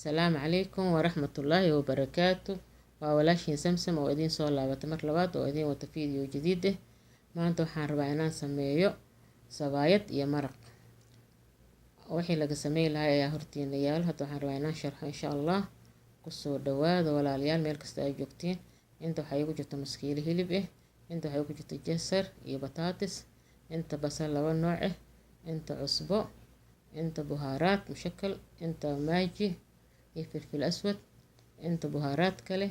Asalaamu calaykum waraxmatullaahi wabarakaatu. Waa walaashiin Samsam oo idiin soo laabatay mar labaad oo idiin wata video jadiid ah. Maanta waxaan rabaa inaan sameeyo sabaayad iyo maraq. Wixii laga sameyn lahaa ayaa hortiina yaal. Hadda waxaan rabaa inaan sharxo, insha Allah. Kusoo dhawaada, walaalayaal, meel kasta ay joogtiin. Inta waxaa igu jirta maskiilo hilib ah, inta waxaa igu jirta jasar iyo bataatis, inta basal laba nooc ah, inta cusbo, inta buhaaraat mushakal, inta maaji iyo filfil aswad, inta buhaaraat kale,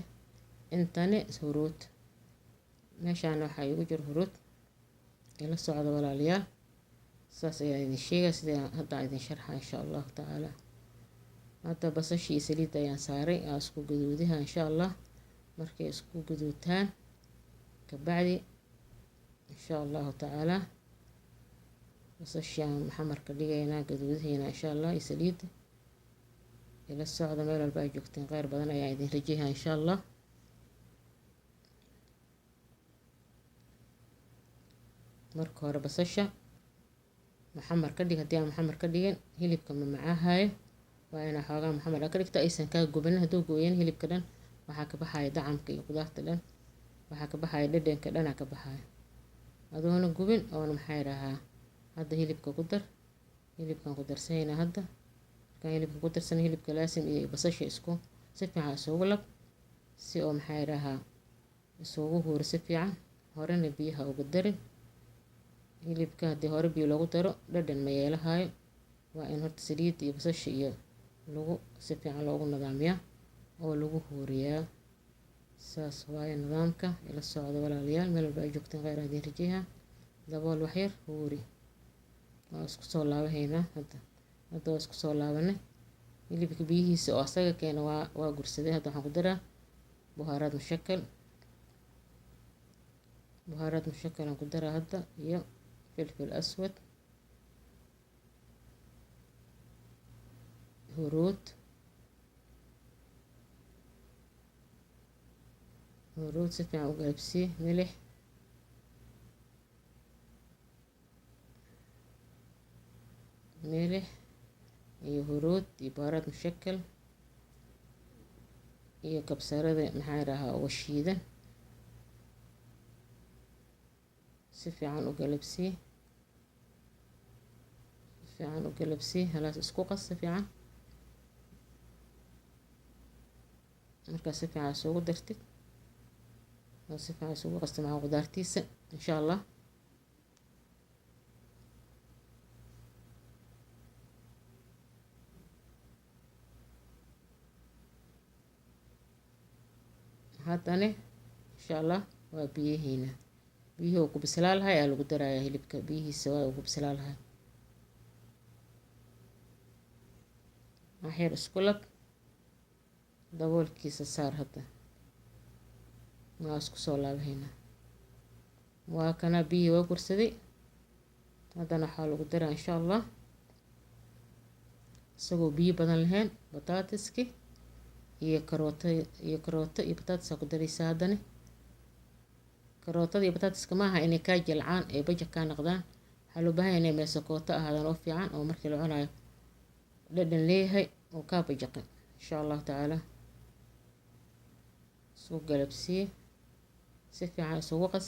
intani huruud. Meeshaana waxaa igu jira huruud. Ila socda, walaalayaal. Saas ayaan idin sheegaya sida hadda idin sharxa, insha Allahu tacaala. Hadda basashii iyo saliidda ayaan saaray, aa isku gaduudiha, insha Allah. Markay isku gaduutaan kabacdi, insha Allahu tacaala, basashii aan maxamarka dhigaynaa, gaduudihiina, insha Allah, iyo saliidda. Ila socda meel walba ay joogteen. Kheyr badan ayaan idin rajayaa, insha Allah. Marka hore basasha maxamar ka dhig. Haddii aan maxamar ka dhigin, hilibka ma macaahayo. Waa inaa xoogaa maxamar ka dhigto, aysan kaa gubanin. Hadduu gooyan, hilibka dhan waxaa ka baxaya dacamka iyo qudaarta dhan, waxaa ka baxaya dhadhanka dhanaa ka baxaya. Adoona gubin oona, maxaa idhahaa, hadda hilibka ku dar. Hilibkan ku darsanayna hadda. Markaan hilibka ku darsana, hilibka laasim iyo basasha isku si fiican isugu lab, si oo, maxaa idhahaa, isugu huuro si fiican. Horena biyaha uga darin hilibka. Haddii hore biyo loogu daro, dhadhan ma yeelahayo. Waa in horta saliid iyo basasha iyo lagu si fiican loogu nidaamiyaa oo lagu huuriyaa. Saas waaye nidaamka. Ila socda, walaalayaal, meel walba ay joogteen. Kheyr aan idiin rajeeyaa. Dabool, waxyar huuri. Waa isku soo laabahaynaa hadda. Hadda waa isku soo laabanay. Hilibka biyihiisa oo asaga keena waa gursaday. Hadda waxaan ku daraa buhaaraad mushakal. Buhaaraad mushakal aan ku daraa hadda iyo filfil aswad, huruud. Huruud si fiican u galabsii. Milix, milix iyo huruud iyo buhaaraad mushakal iyo kabsarada, maxaa idhahaa, oo shiidan. Si fiican u galabsii, si fiican u galabsii. Halaas isku qas si fiican. Markaa si fiican isugu dartid oo si fiican isugu qasta maca qudaartiisa, insha Allah. Haddana, insha Allah, waa biyihiina. Biyihii uu ku bislaa lahay ayaa lagu darayaa hilibka. Biyihiisa waa uu ku bislaa lahay. Waxyar isku lab, daboolkiisa saar. Hadda waa isku soo laabahaynaa. Waa kana, biyihii waa gursaday. Haddana waxaa lagu daraa, insha Allah, isagoo biyo badan lahayn, bataatiski iyo karooto. Iyo karooto iyo bataatisaa ku daraysaa. Haddana karootada iyo bataatiska maaha inay kaa jalcaan ee bajaq kaa noqdaan. Waxaa loo baahan yahay inay meesakooto ahaadaan oo fiican, oo markii la cunayo dhadhan leeyahay oo kaa bajaqin, insha Allahu tacaala. Isku galabsii, si fiican isugu qas,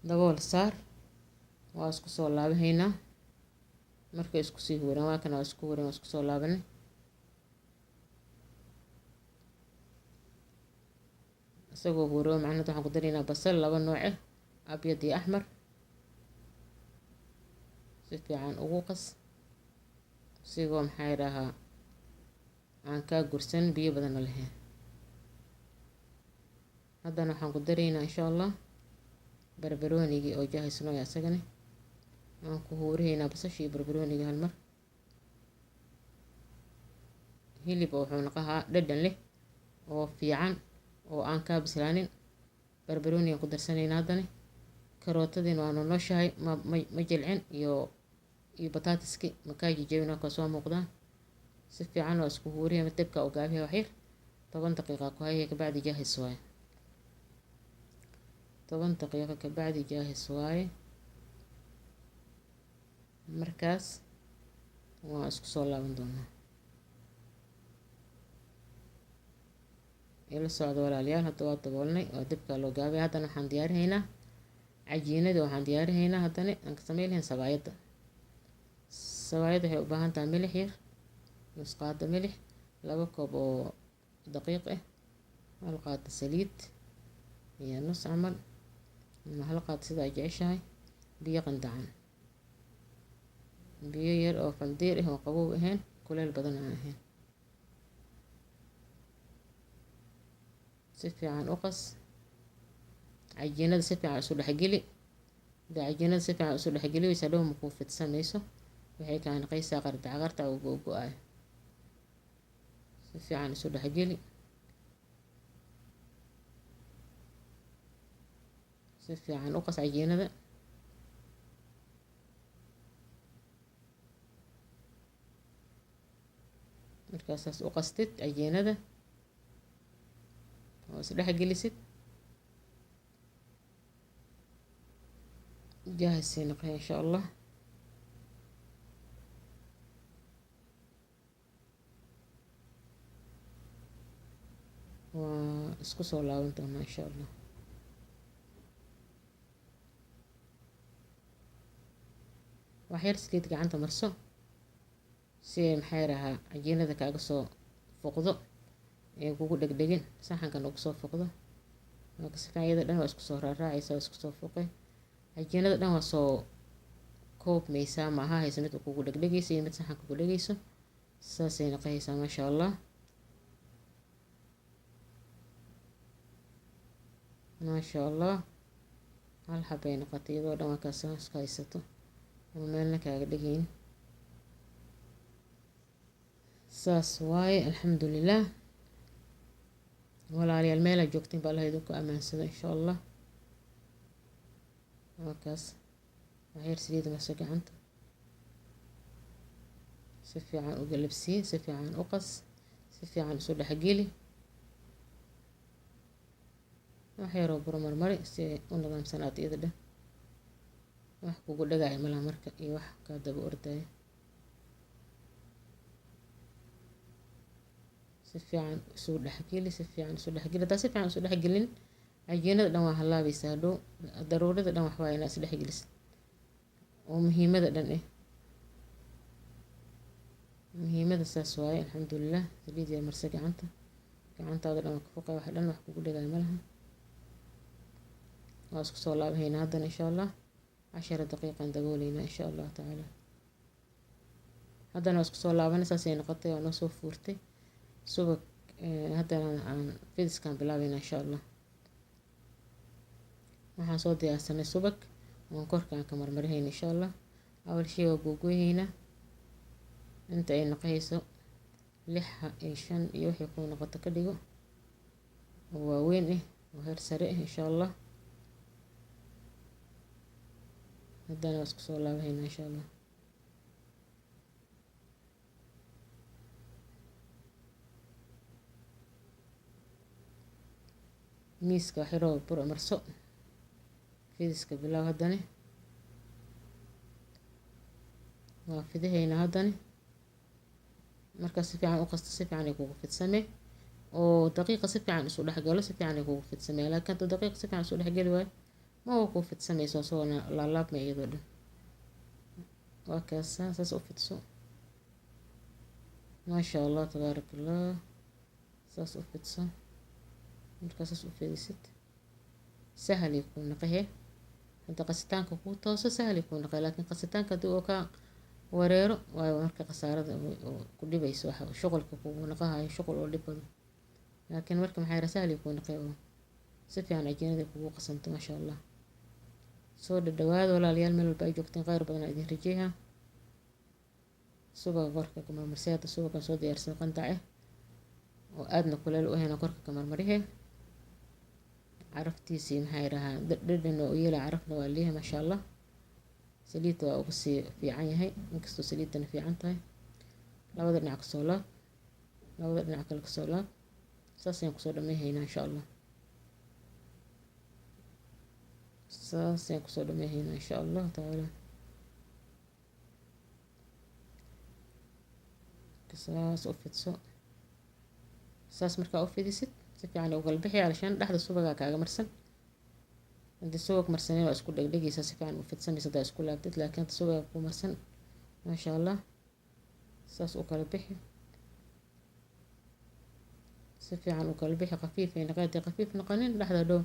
dabool saar. Waa isku soo laabahaynaa markay isku sii huuraan. Waa kana, waa isku huureen. Waa isku soo laabanay. Isagoo huuro macnaheed, waxaan ku daraynaa basal laba nooc ah, abyad iyo axmar. Si fiican ugu qas, isigoo, maxaa idhahaa, aan kaa gursan, biyo badanna lahayn. Haddana waxaan ku daraynaa, insha Allah, barbaroonigii oo jaahis noo. Isagana aan ku huurihaynaa basasha iyo barbarooniga hal mar. Hilib oo wuxuu naqahaa dhadhan leh oo fiican oo aan kaa bislaanin. Barbaroonigan ku darsanaynaa haddana. Karootadiina waa nonoshahay, ma jilcin, iyo bataatiski ma kaa jijabin. Waa soo muuqdaan. Si fiican waa isku huuriya. Dabka u gaabiya waxyar, 10 daqiiqa ku hayay, kabacdi jaahis waaye. 10 daqiiqo kabacdi jaahis waaye. Markaas Waan isku soo laaban doonaa. Ila socda walaalayaal. Hadda waa daboolnay, waa dibkaa loo gaabay. Haddana waxaan diyaarihaynaa cajiinada, waxaan diyaarihaynaa haddana aan ka sameyn lahayn sabaayadda. Sabaayadda waxay u baahan tahay milix yar, nus qaado milix, 2 koob oo daqiiq ah, 1 qaado saliid iyo nus camal ama 1 qaado sida ay jeceshahay, biyo qandacan, biyo yar oo fandiir ah oo qabow ahayn, kuleel badan aan ahayn. Si fiican u qas cajiinada, si fiican isu dhexgeli. Hadaa cajiinada si fiican isu dhexgeli waysa, hadhow ma kuu fidsamayso, waxay kaa naqaysaa qardac qardac oo googo-ayo. Si fiican isu dhexgeli, si fiican u qas cajiinada. Markaasaas u qastid cajiinada oo is dhexgelisid, jaahis noqon insha Allah. Waa isku soo laaban doonaa insha Allah. Wax yar saliid gacanta marso si ay maxay rahaa cajiinada kaaga soo fuqdo ee kugu dhegdhegin, saxankan ugu soo fuqdo. Marka si fiican iyada dhan waa isku soo raaraacaysa, waa isku soo fuqay cajiinada dhan, waa soo koobmaysaa. Ma aha haysa mid kugu dhegdhegayso iyo mid saxanka ku dhegayso, saasay noqonaysaa. Maasha Allah, maasha Allah, hal xabay noqotay iyadoo dhan. Waa kaas isku haysato ama meelna kaaga dhegayn, saas waaye. Alxamdulilah walaalayaal, meelaa joogtiin ba Allah idinku amaansado insha Allah. Waa kaas. Waxyar saliid marso gacanta, si fiican u galabsii, si fiican u qas, si fiican isu dhexgeli. Wax yaroo buro marmari si ay u nidaamsanaato iyada dhan, wax kugu dhagaayo malaha marka iyo wax kaa daba ordaya. Si fiican isu dhexgeli, si fiican isu dhexgeli. Haddaa si fiican isu dhexgelin, cajiinada dhan waa halaabaysaa hadhow. Daruurada dhan wax waa inaa is dhexgelisid oo muhiimada dhan eh, muhiimada saas waaye. Alxamdulilah, saliid yar marse gacanta, gacantaada dhan waa ka fuqay, wax dhan wax kugu dhagaayo malaha. Waa isku soo laabahaynaa haddana insha Allah. 10 daqiiqaan dabooleynaa insha Allahu tacaala. Haddana waa isku soo laabanay, saasay noqotay, waa noo soo fuurtay subag. Haddana aan fidiskaan bilaabeynaa insha Allah. Waxaan soo diyaarsanay subag oon korka aan ka marmarihayna insha Allah. Awal shay waa googoyhaynaa inta ay noqonayso 6 iyo 5 iyo wixii kuu noqoto ka dhigo oo waaweyn ah oo heer sare ah insha Allah. Haddana waa isku soo laabahaynaa insha Allah. Miiska wax yaroo bur marso, fidiska bilow. Haddana waa fidahaynaa. Haddana markaa si fiican u qasto, si fiican ay kugu fidsame oo daqiiqa si fiican isu dhexgalo, si fiican ay kugu fidsamee. Laakiin hadduu daqiiqa si fiican isu dhexgeli waayo, ma waa kuu fidsamayso, soo laalaabma iyadoo dhan. Waa kaasa, saas u fidso. Maasha Allah, tabaaraka Allah, saas u fidso. Markaa saas u fidisid, sahalay kuu naqahe. Hadda qasitaanka kuu tooso, sahalay kuu naqe. Laakiin qasitaanka haddii uu ka wareero waayo, marka khasaarada oo ku dhibayso, waxa shuqulka kugu naqahayo shuqul oo dhib badan. Laakiin marka maxaa yara sahalay kuu naqe oo si fiican cajiinada kugu qasanto. Maasha Allah, soo dhadhawaada walaalayaal, meel walba ay joogteen khayr badan aa idin rajeeyaa. Subaga korka ka marmarsay. Hadda subagan soo diyaarsan qandac ah oo aadna kuleel u ahayn korka ka marmarihe. Caraftiisii maxaa yidhahaa, dhadhan waa u yeelaa, carafna waa leeyahay. Maasha Allah, saliidda waa uga sii fiican yahay, inkastoo saliiddana fiican tahay. Labada dhinac kasoo laab, labada dhinac kale kasoo laab. Saas ayaan kusoo dhameyhaynaa insha Allah, saas ayaan kusoo dhameyhaynaa insha Allahu tacaala. Saas u fidso. Saas markaa u fidisid, si fiican u kala bixi, calashaan dhexda subagaa kaaga marsan. Haddii subag marsanin, waa isku dhegdhegaysaa, si fiican u fidsamaysa haddaa isku laabtid, laakiin hadda subagaa ku marsan, maasha Allah. Saas u kala bixi, si fiican u kala bixi. Khafiif ay naqay. Haddii khafiif noqonin, dhexda dhow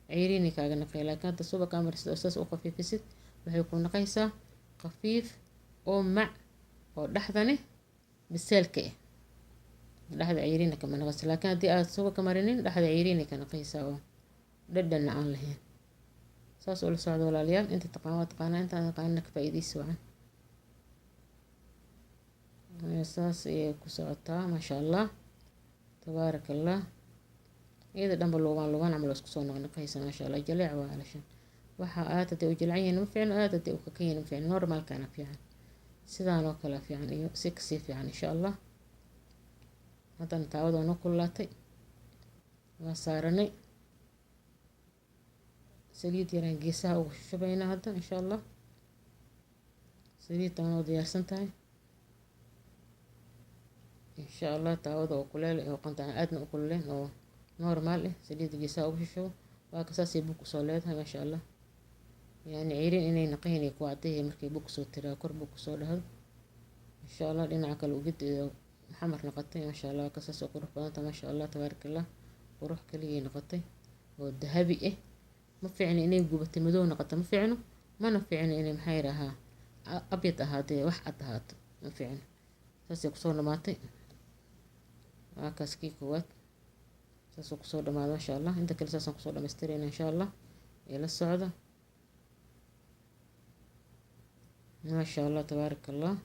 ceyriini kaaga naqay, laakiin hadda subag aa marsid oo saas u khafiifisid, waxay ku naqaysaa khafiif oo mac oo dhexdani biseelka ah, dhexda ceyriina kama naqaysa. Laakiin haddii aad subag ka marinin, dhexda ceyriini ka naqaysaa oo dhadhanna aan lahayn. Saas ula socda, walaalayaal. Inta taqaan waa taqaanaa, intaan taqaanina ka faa'iidaysi wacan. Saas ayay ku socotaa, maasha Allah, tabaaraka Allah. Iyada dhanba luubaan luubaan camal isku soo noqnoqaysa, maasha Allah. Jaleec waa calashan waxa aad hadday u jilcan yihiin ma fiicno, aad hadday u kakan yihiin ma fiicno, normalkana fiican, sidaan oo kale fiican iyo si kasii fiican, insha Allah. Haddana taawada waa noo kululaatay, waa saaranay. Saliid yaraan geesaha ugu shubaynaa hadda, insha Allah. Saliidda noo diyaarsan tahay, insha Allah. Taawada oo kuleel oo qanta aadna u kululeen oo normal ah, saliidda geesaha ugu shubo. Waa ka saasay bug usoo leedahay, maasha Allah. Yani ceyrin inay naqayn ku caddahay markay bug soo tiraa, kor bug soo dhahdo, insha Allah. Dhinaca kale ugid xamar noqotay, maasha Allah. Waa ka saas oo qurux badanta, maasha Allah, tabaaraka Allah. Qurux kaligay noqotay oo dahabi ah. Ma fiicno inay gubatay, madow noqoto ma fiicno, mana fiicno inay, maxaa yidhaahaa, abyad ahaatee, wax cad ahaato ma fiicno. Saasay kusoo dhamaatay. Waa kaas kii koowaad, saasuu kusoo dhamaaday, maasha Allah. Inta kale saasaan kusoo dhamaystirayna, insha Allah. Ee la socda, maasha Allah, tabaaraka Allah.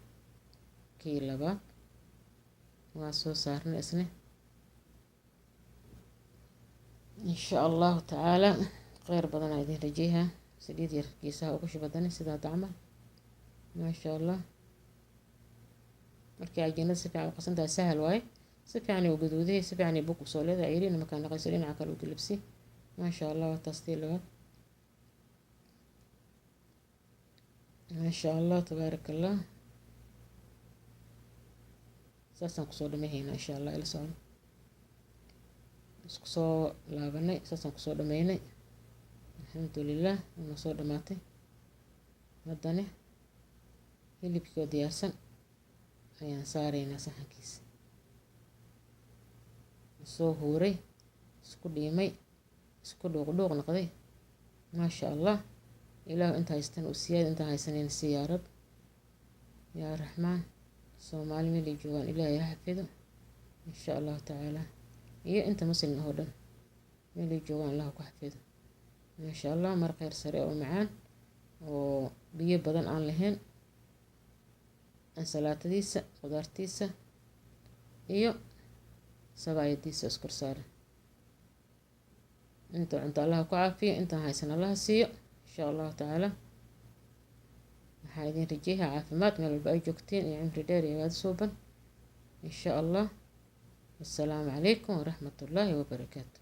Kii labaad waa soo saarnay isne, insha Allahu tacaala. Kheyr badanaa idin rajeeyaa. Saliid yar geesaha ugu shubadani sidaa camal, maasha Allah. Markii cajiinada si fiican u qasantahay, sahal waaye, si fiican u gaduuday, si fiican bug usoo leedahay. Ceyriina markaa naqayso, dhinaca kale u gelibsi, maasha Allah. Waa taas tii labaad, maasha Allah, tabaaraka Allah. Saasaan kusoo dhameynaa, insha Allah. Ila socdo. Isku soo laabanay, saasaan kusoo dhameynay, alxamdulilah, waana soo dhamaatay. Haddana hilibkii oo diyaarsan ayaan saaraynaa saxankiisa. Soo huuray, isku dhiimay, isku dhuuq dhuuq noqday, maasha Allah. Ilaahu inta haystan u siyaad, intaan haysanayna sii, yaa Rab yaa Raxmaan. Soomaali meel ay joogaan Ilaahay ha xafido, insha Allahu tacaala, iyo inta muslim oo dhan meel ay joogaan Allah ku xafido, maasha Allah. Mar kheyr sare oo macaan oo biyo badan aan lahayn, ansalaatadiisa, qudaartiisa iyo sabaayadiisa iskor saaran. Inta cunto Allaha ku caafiyo, intaan haysan Allaha siiyo, insha Allahu tacaala. Waxaa idin rajeeyaa caafimaad meel walba ay joogteen iyo cimri dheer iyo cibaado suuban, insha Allah. Wassalaamu calaykum waraxmatullaahi wabarakaatu.